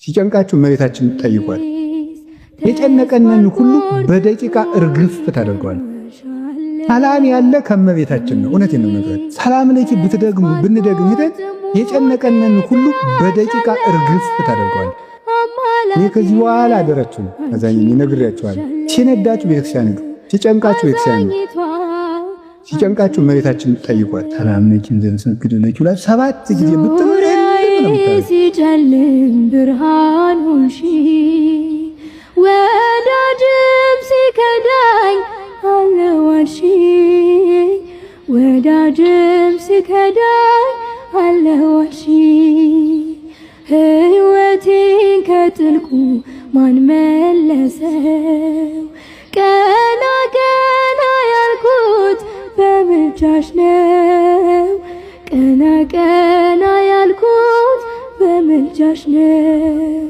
ሲጨንቃችሁ እመቤታችን ጠይቋት። የጨነቀንን ሁሉ በደቂቃ እርግፍ ታደርገዋል። ሰላም ያለ ከእመቤታችን ነው። እውነቴን ነው የምነግራችሁ። ሰላም ለኪ ብትደግሙ ብንደግም ሄደን የጨነቀንን ሁሉ በደቂቃ እርግፍ ታደርገዋል። እኔ ከዚህ በኋላ አደራችሁ ነው አዛኝ ነግሬያችኋለሁ። ሲነዳችሁ ቤተክርስቲያን ሂዱ፣ ሲጨንቃችሁ ቤተክርስቲያን ሂዱ፣ ሲጨንቃችሁ እመቤታችን ጠይቋት። ሰላም ለኪ እንዘ ለኪ ብላችሁ 7 ጊዜ ብትሉ ሲጨልም ብርሃን ሆንሽ፣ ወዳጅም ሲከዳኝ አለዋልሽኝ፣ ወዳጅም ሲከዳኝ አለዋልሽኝ። ሕይወቴን ከጥልቁ ማን መለሰው? ቀና ቀና ያልኩት በምልጃሽ ነው፣ ቀና ቀና ያልኩት በምልጃሽ ነው።